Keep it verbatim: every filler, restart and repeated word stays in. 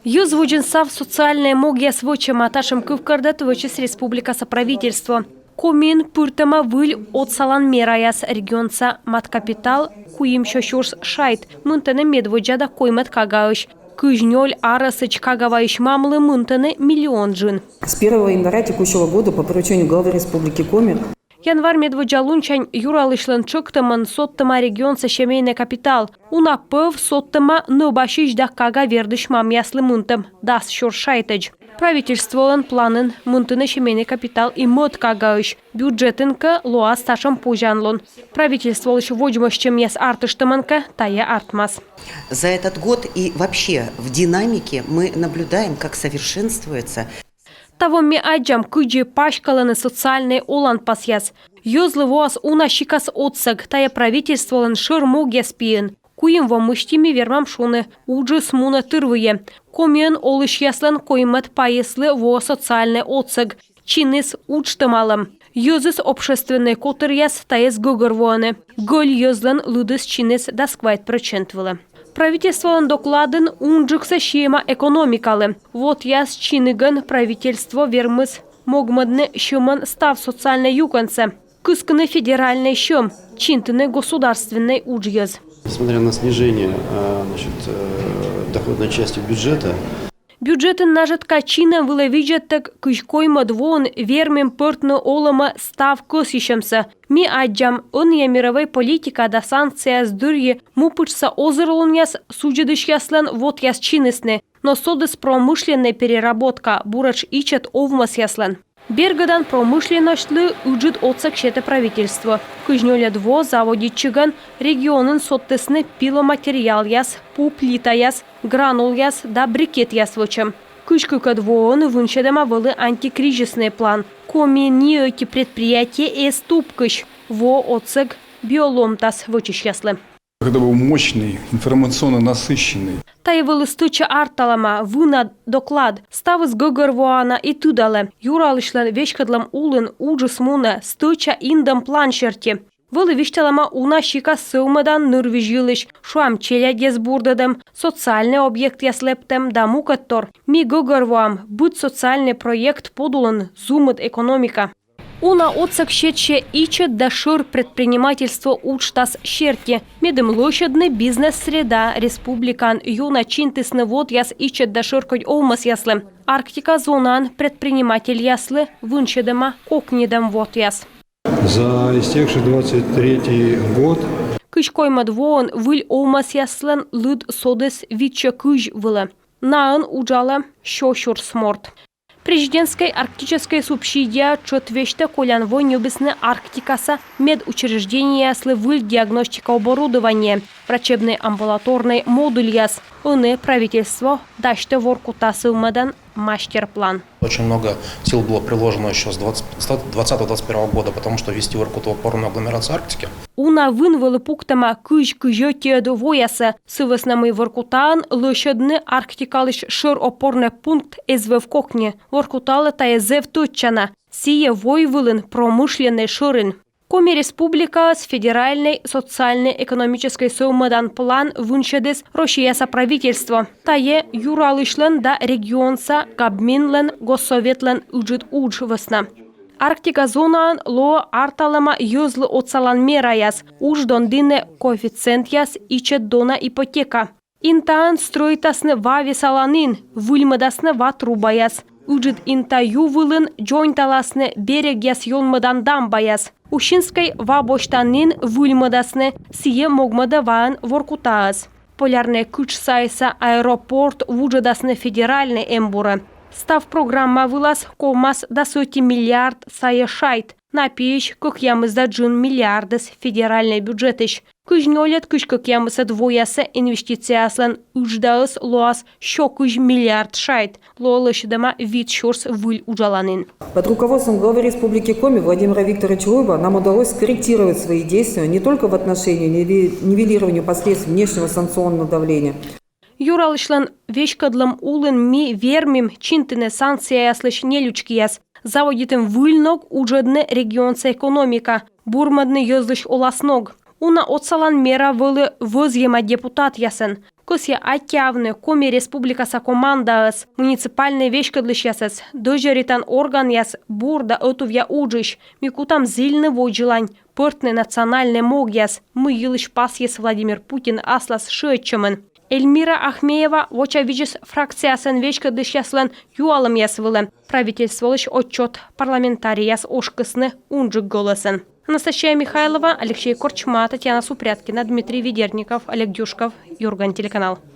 Йӧз водзын став социальнӧй могъяс вӧчӧма. Татшӧм кывкӧртӧд вӧчис республикаса правительство. Комиын пыртӧма выль отсалан мераяс: регионса маткапитал — куимсё сюрс шайт, мынтӧны медводдза да коймӧд кагаысь. Кызь нёль арӧсӧдз кага вайысь мамлы мынтӧны миллион джын. С первого января текущего года по поручению главы Республики Коми Январь медводдза лунсянь Юралысьлӧн тшӧктӧмӧн содтӧма регионса семейнӧй капитал. Уна пӧв содтӧма нӧбасьысь да кага вердысь мамъяслы мынтӧм дас сюрс шайтӧдз. Правительстволӧн планын мынтыны семейнӧй капитал и мӧд кагаысь. Бюджетын кӧ лоас татшӧм позянлун, правительстволысь водзмӧстчӧмъяс артыштӧмӧн кӧ, тайӧ артмас. За этот год и вообще в динамике мы наблюдаем, как совершенствуется Таво ми аддзам, кыдзи паськалӧны социальнӧй оланпасъяс. Йӧзлы воас уна сикас отсӧг, тайӧ правительстволӧн шӧр могъяс пиын. Куим во мысти ми вермам шуны: уджыс мунӧ тырвыйӧ. Комиын олысьяслӧн коймӧд пайыслы воӧ социальнӧй отсӧг, чиныс уджтӧмалӧм. Йӧзыс, общественнӧй котыръяс тайӧс гӧгӧрвоӧны. Гӧль йӧзлӧн лыдыс чиныс дас квайт прӧчент вылӧ. Правительстволӧн докладын унджыксӧ сиӧма экономикалы. Вотъяс чинігӧн правительство вермис могмӧдны сьӧмӧн став социальнӧй юкӧнсӧ, кыскыны федеральнӧй сьӧм, чинтыны государственнӧй уджйӧз. Несмотря на снижение, а, значит, э, доходной части бюджета, Бюджетын нажӧтка чинӧм вылӧ видзӧдтӧг, кызь коймӧд воын вермим пӧртны олӧмӧ став кӧсйысьӧмсӧ. Ми аддзам, ӧнія мирӧвӧй политика да санкцияяс дырйи мупытшса озырлунъяс судзӧдысьяслӧн вотъяс чинісны, но содіс промышленнӧй переработка, буретш ичӧт овмӧсъяслӧн. Бергӧдан промышленносьтлы ыджыд отсӧг сетӧ правительство. Кызь нёльӧд во заводитчигӧн регионын содтісны пиломатериалъяс, пу плитаяс, гранулъяс да брикетъяс вӧчӧм. Кызь кыкӧд воын вынсьӧдӧма вӧлі антикризиснӧй план. Коми ни ӧти предприятие эз тупкысь, воӧ отсӧг биоломтас вӧчысьяслы. Это был мощный, информационно насыщенный. Тайӧ вӧлі стӧча арталӧма, вына доклад. Ставыс гӧгӧрвоана и тыдалӧ. Юралысьлӧн веськӧдлӧм улын уджыс мунӧ стӧча индӧм план серти. Вӧлі висьталӧма уна сикас сӧвмӧдан нырвизь йылысь, шуам, челядьӧс бурдӧдӧм, социальнӧй объектъяс лэптӧм да мукӧдтор. Ми гӧгӧрвоам, быд социальнӧй проект подулын зумыд экономика. Уна отсӧг сетсьӧ ичӧт да шӧр предпринимательство уджтас серти. Медым лӧсьӧдны бизнес-среда, республикаын ёна чинтісны вотъяс ичӧт да шӧркодь овмӧсъяслы. Арктика зонаын предпринимательяслы вынсьӧдӧма кокньыдӧм вотъяс. За истекший двадцать третий год. Кызь коймӧд воын выль овмӧсъяслӧн лыд содіс витсё кызь вылӧ. Наӧн уджалӧ сё сюрс морт. Президентскӧй арктическӧй субсидия тшӧт весьтӧ колян во ньӧбисны Арктикаса медучреждениеяслы выль диагностика оборудование, врачебнӧй амбулаторнӧй модульяс. Ӧні правительство дасьтӧ Воркута сӧвмӧдан мастер-план. Очень много сил было приложено еще с двадцать, с двадцатого двадцать первого года, потому что ввести Воркуту в опорную агломерацию Арктики. Уна вын вӧлі пуктӧма кызь-кызь ӧтиӧд воясӧ, сы вӧсна мый Воркутаын лӧсьӧдны Арктикалысь шӧр опорнӧй пункт эз вӧв кокни. Воркуталы тайӧ зэв тӧдчана. Сійӧ войвылын промышленнӧй шӧрин. Коми Республикаӧс федеральнӧй социальнӧй-экономическӧй сӧвмӧдан план вынсьӧдіс Россияса правительство. Тайӧ Юралысьлӧн да регионса Кабминлӧн Госсоветлӧн ыджыд удж вӧсна. Арктика зонаын лоӧ арталӧма йӧзлы отсалан мераяс, удждон дінӧ коэффициентъяс, ичӧт дона ипотека. Интаын стрӧитасны ва весаланін, выльмӧдасны ва трубаяс. Ыджыд Инта ю вылын дзоньталасны берегъяс ёнмӧдан дамбаяс. Усинскӧй ва босьтанін выльмӧдасны, сійӧ могмӧдӧ ваӧн Воркутаӧс. Полярнӧй кытш сайса аэропорт вуджӧдасны федеральнӧй эмбурӧ. Став программа вылас ковмас дас ӧти миллиард сайӧ шайт. На пиысь кӧкъямысдас джын миллиардыс федеральнӧй бюджетысь. Кызь нёльӧд — кызь кӧкъямысӧд воясӧ инвестицияяслӧн ыдждаыс лоас сё кызь миллиард шайт. Лоӧ лӧсьӧдӧма вит сюрс выль уджаланін. Под руководством главы Республики Коми Владимира Викторовича Луева нам удалось скорректировать свои действия не только в отношении ниве-, нивелирования последствий внешнего санкционного давления. Юралысьлӧн веськӧдлӧм улын ми вермим чинтыны санкцияяслысь нелючкияс, заводитім выль ног уджӧдны регионса экономика, бурмӧдны йӧзлысь оласног. Уна отсалан мера вӧлі вӧзйӧма депутатъясӧн. Кӧсъя аттьӧавны Коми Республикаса командаӧс, муниципальнӧй веськӧдлысьясӧс, дӧзьӧритан органъяс бур да ӧтувъя уджысь. Ми кутам зільны водзлань, пӧртны национальнӧй могъяс, мый йылысь пасйис Владимир Путин аслас шыӧдчӧмын. Эльмира Ахмеева вочавидзис фракцияясын веськӧдлысьяслӧн юалӧмъяс вылӧ. Правительстволысь отчёт парламентарийяс ошкисны унджык гӧлӧсӧн. Анастасия Михайлова, Алексей Корчма, Татьяна Супряткина, Дмитрий Ведерников, Олег Дюшков, Юрган телеканал.